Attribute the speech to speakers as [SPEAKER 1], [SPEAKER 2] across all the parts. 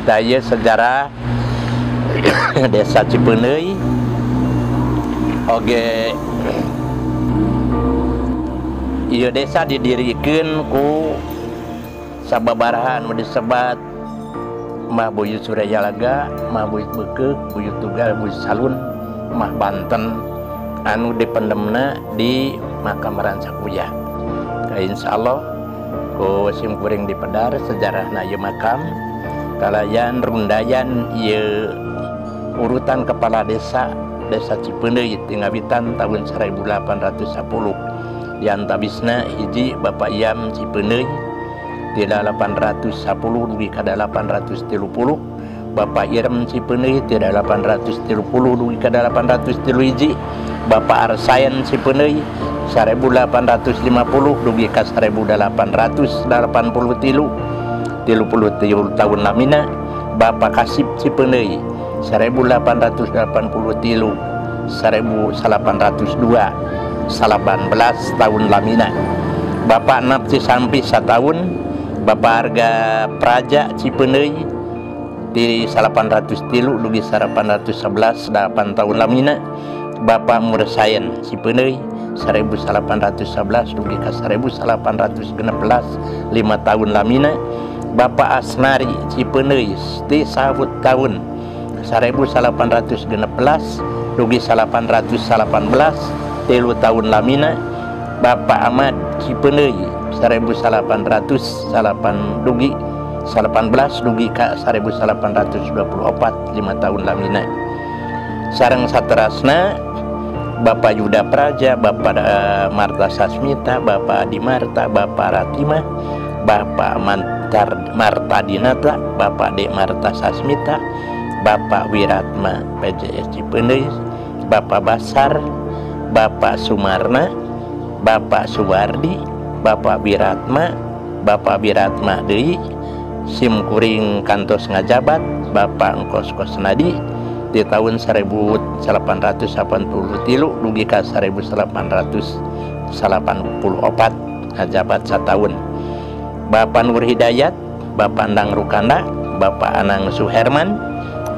[SPEAKER 1] Tah ieu sejarah Desa Cipeundeuy. Oge ieu desa didirikeun ku sababaraha anu disebat Mbah Buyut Suryalaga, Mbah Buyut Beukeuk, Buyut Tugal, Buyut Salun, Mbah Banten anu dipendemna di makam Rancakuya. Insyaallah ku sim kuring dipedar sejarahna ieu makam kalayan rundayan ieu urutan kepala desa Desa Cipeundeuy tingawitan tahun 1810. Diantawisna hiji Bapak Iam Cipeundeuy di 810 dugi ka 830, Bapak Irem Cipeundeuy di 830 dugi ka 831, Bapak Arsayan Cipeundeuy 1850 dugi ka 1883, 33 tahun lamina, Bapak Kasip Cipeundeuy 1883 1802 18 tahun lamina, Bapak Napci Sampi satahun, Bapak Arga Praja Cipeundeuy di 803 dugi 811 8 tahun lamina, Bapak Mursayan Cipeundeuy 1811 dugi ka 1816 5 tahun lamina, Bapak Asnari Cipeundeuy di sahut tahun 1816 dugi 1818 3 tahun lamina, Bapak Ahmad Cipeundeuy 1808 dugi 18 dugi ka 1824 5 tahun lamina. Sareng saterasna Bapak Yuda Praja, Bapak Marta Sasmita, Bapak Adi Marta, Bapak Ratima, Bapak Marta Dinata, Bapak D Marta Sasmita, Bapak Wiratma PJS Cipeundeuy, Bapak Basar, Bapak Sumarna, Bapak Suwardi, Bapak Wiratma, Bapak Wiratma deui, sim kuring kantos ngajabat Bapak Engkos Kosnadi di tahun 1883 dugi ka 1884 ngajabat satahun. Bapak Nur Hidayat, Bapak Andang Rukanda, Bapak Anang Suherman,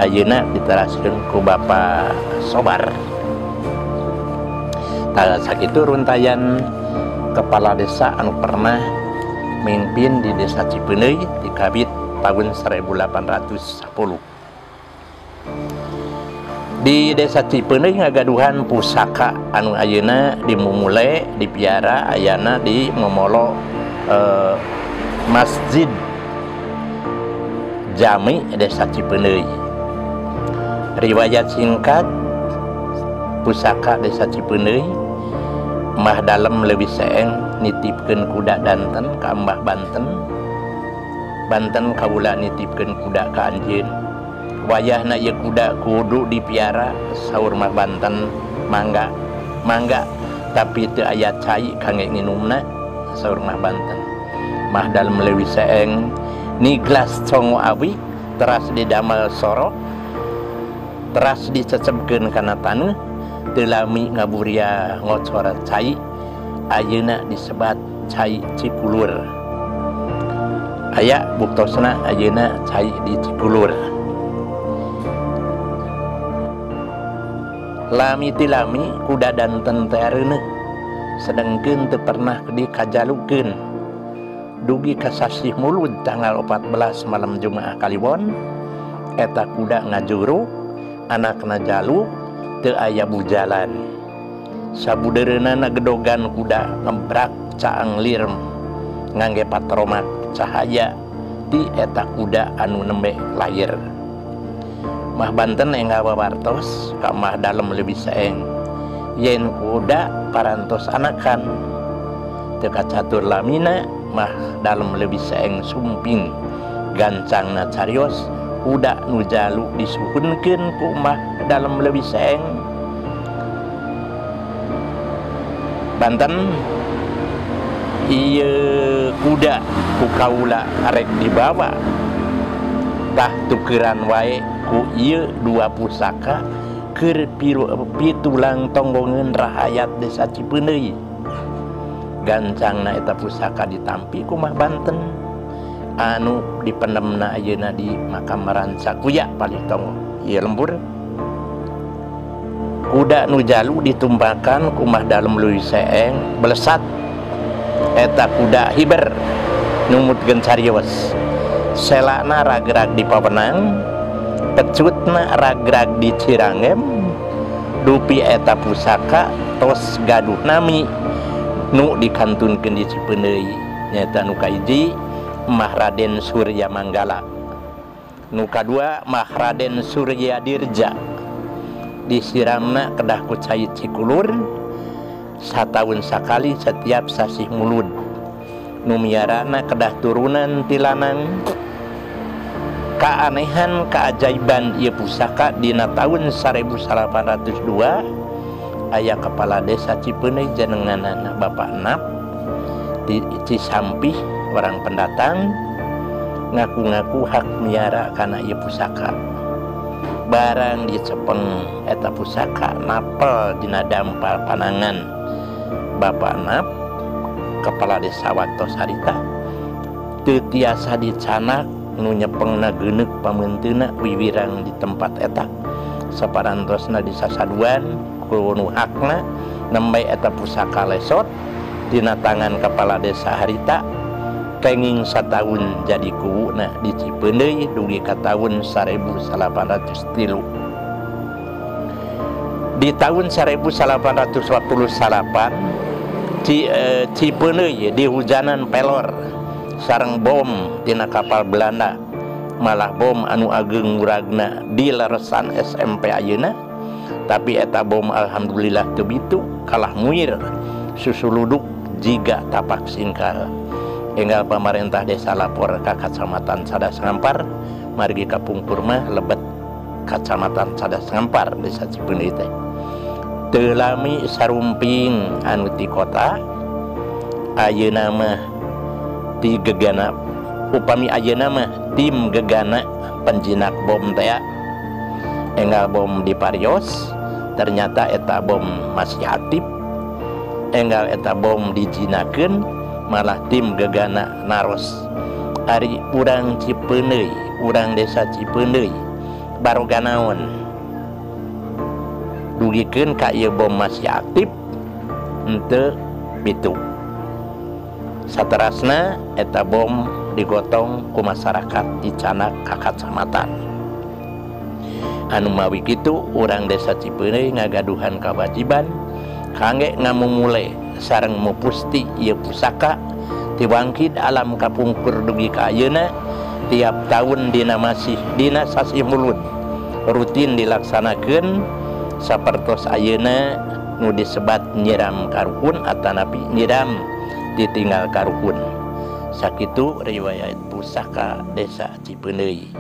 [SPEAKER 1] ayeuna diteraskeun ku Bapak Sobar. Tah sakitu runtayan kepala desa anu pernah mimpin di Desa Cipeundeuy dikawit tahun 1810. Di Desa Cipeundeuy ngagaduhan pusaka anu ayeuna dimumule dipiara ayana di momolo Masjid Jami Desa Cipeundeuy. Riwayat singkat pusaka Desa Cipeundeuy, Mbah Dalem Leuwih Seeng nitipkeun kuda danten ka Mbah Banten, Banten kawula nitipkeun kuda ka anjeun. Wayahna ieu kuda kudu dipiara saur Mbah Banten, mangga mangga tapi teu aya cai kangge nginumna saur Mbah Banten. Mbah Dalem Leuwih Seeng niglas congo awi teras didamel sorok teras dicecebkeun kana taneuh teu lami ngaburia ngocor cai, ayeuna disebat cai Cikulur. Aya buktosna ayeuna cai di Cikulur. Lami ti lami kuda danten teh areuneuh sedengkeun teu pernah dikajalukeun. Dugi ka sasih Mulud tanggal 14 malam Jumaah Kaliwon eta kuda ngajuru anakna jalu teu aya bujalan. Sabudeureunana gedogan kuda ngebrak caang lir ngangge patromak cahaya ti eta kuda anu nembe lahir. Mbah Banten enggal wawartos ka Mbah Dalem Leuwih Seeng yen kuda parantos anakan. Teu kacatur lamina Mbah Dalem Leuwih Seeng sumping gancangna carios kuda nu jalu disuhunkeun ku Mbah Dalem Leuwih Seeng. Banten ieu kuda ku kaula arek dibawa tah tukeran wae ku ieu dua pusaka keur pitulang tonggongeun rahayat Desa Cipeundeuy. Gancangna eta pusaka ditampi ku Mbah Banten. anu dipendemna ayeuna di makam Rancakuya palih tonggoh ieu lembur. Kuda nu jalu ditumpakan ku Mbah Dalem Leuwi Seeng belesat eta kuda hiber numutkeun carios. Selana ragrag di Pawenang, pecutna ragrag di Cirangem, dupi eta pusaka tos gaduh nami nu dikantunkeun di Cipeundeuy nyaeta nu kahiji Mbah Raden Surya Manggala, nu kadua Mbah Raden Surya Dirja. Disiramna kedah ku cai cikulur sataun sakali setiap sasih mulud. Nu miarana kedah turunan ti lanang. Keanehan keajaiban ieu pusaka dina taun 1802 aya kepala desa Cipeundeuy jenenganana Bapak Nap di Cisampih, orang pendatang, ngaku-ngaku hak miara kana ieu pusaka. Barang dicepeng eta pusaka napel dina dampal panangan Bapak Nap kepala desa waktos harita teu tiasa dicanak nu nyepengna geuneuk pameunteuna wiwirang di tempat eta. Saparantosna disasaduan ku nu hakna nembe eta pusaka lesot dina tangan kepala desa harita kenging sataun jadi kuwuna di Cipeundeuy dugi ka taun 1803. Di tahun 1848 Cipeundeuy dihujanan pelor sareng bom tina kapal Belanda, malah bom anu ageng muragna di leresan SMP ayeuna, tapi eta bom alhamdulillah teu bitu kalah muir susuluduk jiga tapak singkal. Enggal pamarentah desa lapor ka Kacamatan Cadas Ngampar, margi kapungkur mah lebet Kacamatan Cadas Ngampar desa Cipeundeuy teh. Teu lami sarumping anu ti kota ayeuna mah ti gegana, upami ayeuna mah tim gegana penjinak bom teh. Enggal bom diparios, ternyata eta bom masih aktif. Enggal eta bom dijinakeun, malah tim gegana naros. Ari urang Cipeundeuy, urang desa Cipeundeuy baroga naon dugikeun ka ieu bom masih aktif henteu bitu. Saterasna eta bom digotong ku masyarakat dicanak ka kacamatan. Anu mawi kitu urang desa Cipeundeuy ngagaduhan kawajiban kangge ngamumule sareng mupusti ieu pusaka tiwangkid alam kapungkur dugi ka ayeuna tiap tahun dina masih dina sasih mulud rutin dilaksanakeun sapertos ayeuna nu disebat nyiram karuhun atanapi nyiram ditinggal karuhun. Sakitu riwayat pusaka desa Cipeundeuy.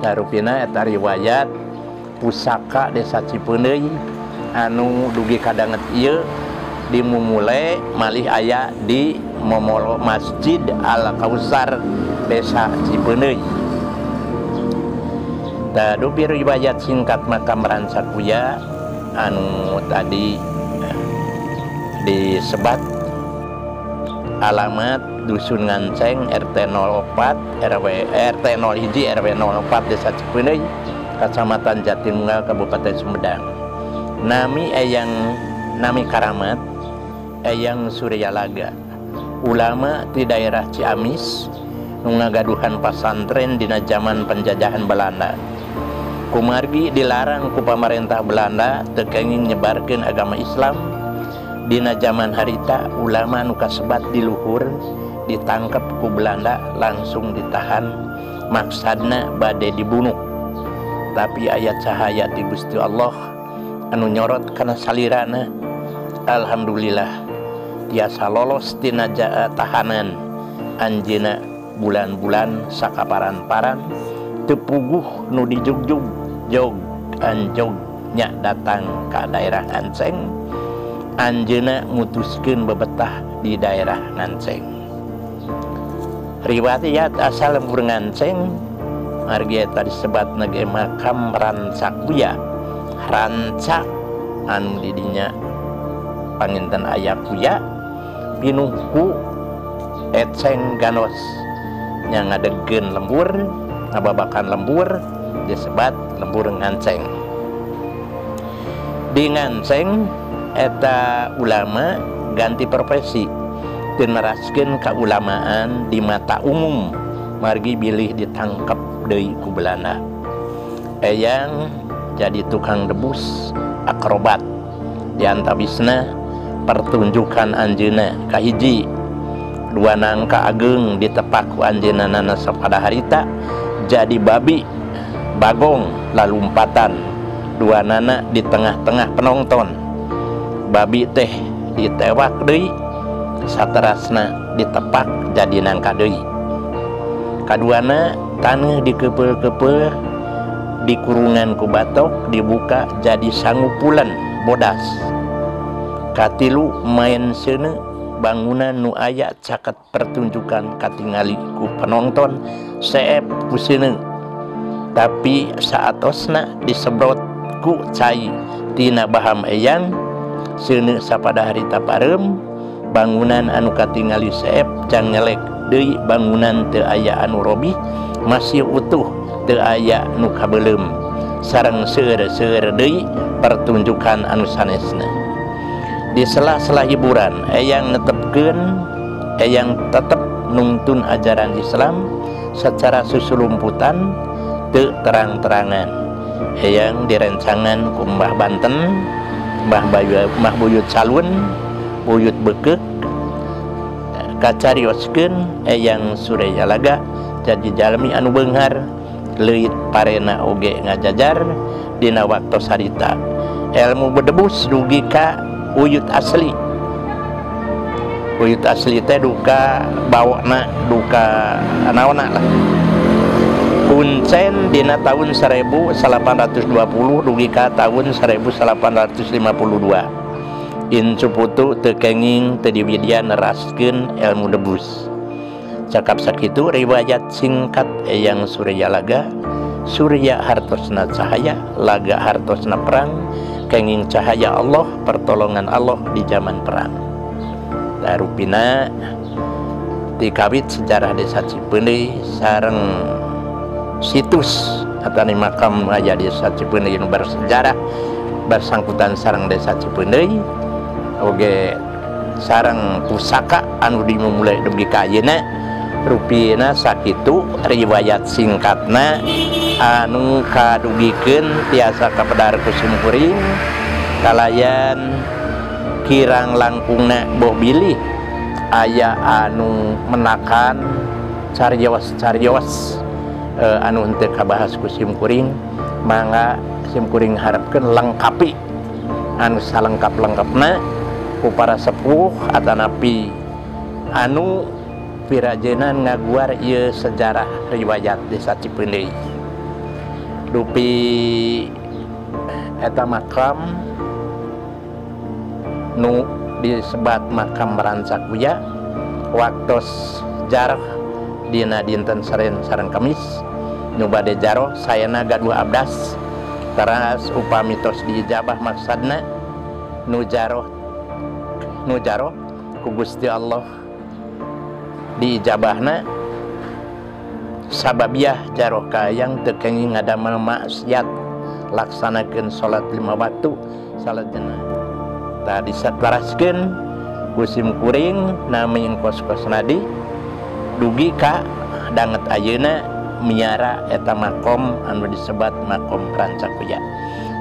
[SPEAKER 1] Tarupina eta riwayat pusaka desa Cipeundeuy anu dugi kadanget ieu dimumule malih aya di momolo Masjid Al Kausar desa Cipeundeuy. Tah dupi riwayat singkat makam Rancakuya anu tadi disebat alamat Dusun Nganceng RT 04 RW RT 01 RW 04 Desa Cipeundeuy, Kecamatan Jatinunggal, Kabupaten Sumedang. Nami Eyang nami karamat Eyang Suryalaga, ulama di daerah Ciamis nu ngagaduhan pasantren dina zaman penjajahan Belanda. Kumargi dilarang ku pamarentah Belanda teu kenging nyebarkeun agama Islam. Dina zaman harita ulama nu kasebat di luhur ditangkep ku Belanda langsung ditahan, maksadna bade dibunuh. Tapi ayat cahaya ti Gusti Allah anu nyorot kana salirana, alhamdulillah tiasa lolos tina tahanan anjeunna bulan-bulan sakaparan-paran teu puguh nu dijugjug jog anjog nya datang ka daerah Nganceng. Anjeunna mutuskeun bebetah di daerah Nganceng. Riwayat asal lembur Nganceng margi eta disebatna ge makam Rancakuya. Ranca anu di dinya panginten aya kuya, pinuh ku eceng ganos nya ngadegkeun lembur, ngababakan lembur disebat lembur nganceng. Di nganceng eta ulama ganti profesi teu neraskeun kaulamaan di mata umum margi bilih ditangkep deui ku Belanda. Eyang jadi tukang debus akrobat di antawisna pertunjukan anjeunna kahiji dua nangka ageng ditepak ku anjeunna nana sapada harita jadi babi bagong lalumpatan dua nana di tengah-tengah penonton babi teh ditewak deui saterasna ditepak jadi nangka deui. Kaduana taneuh dikepeul-kepeul di kurungan ku batok dibuka jadi sangupulan bodas. Katilu main seuneu bangunan nu aya caket pertunjukan katingali ku penonton seep ku seuneu tapi saatosna disebrot ku cai tina baham eyang seuneu sapada harita pareum bangunan anu katingali seep can ngelek deui bangunan teu aya anu robih masih utuh teu aya nu kabeuleum sareng seueur-seueur deui pertunjukan anu sanesna. Di sela-sela hiburan eyang netepkeun eyang tetep nungtun ajaran Islam secara susulumputan teu terang-terangan. Eyang direncangan ku Mbah Banten, Mbah Buyut Salun, Buyut Bekeuk kacarioskeun Eyang Suryalaga jadi jalmi anu beunghar leuit parena oge ngajajar dina waktos harita ilmu bedebus dugi ka uyut asli. Uyut asli teh duka bawona duka naonna lah. Kuncen dina tahun 1820 dugi ka tahun 1852. Incu putu teu kenging teu diwidian neraskeun ilmu debus. Cakap sakitu riwayat singkat Eyang Suryalaga. Surya hartosna cahaya, laga hartosna perang, kenging cahaya Allah, pertolongan Allah di zaman perang. Darupina dikawit sejarah desa Cipeundeuy sareng situs atau makam aya desa Cipeundeuy nu bersejarah bersangkutan sareng desa Cipeundeuy oge sareng pusaka anu dimulai dugi ka ayeuna rupina sakitu riwayat singkatna anu kadugikeun tiasa kapedar ku simkuring kalayan kirang langkungna boh bilih aya anu menakan carios-carios anu henteu kabahas ku simkuring mangga simkuring harapkeun lengkapi anu salengkap-lengkapna ku para sepuh atanapi anu pirajenan ngaguar ieu sejarah riwayat desa Cipeundeuy. Dupi eta makam nu disebat makam Rancak Uya waktos jarah dina dinten Senin sareng Kamis nu bade jaroh sayana gaduh abdas teras upami tos diijabah maksadna nu jaroh ku Gusti Allah diijabahna sababiah jaroh kayang teu kenging ngadamel maksiat laksanakeun salat 5 waktu salat jenazah. Tah disataraskeun ku simkuring nami engkos-kos nadi dugi ka danget ayeuna miara eta makom anu disebat makom Rancak Uya.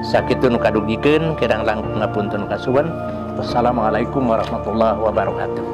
[SPEAKER 1] Sakitu nu kadugikeun kirang langkung ngapunten kasuhun. Wassalamualaikum warahmatullahi wabarakatuh.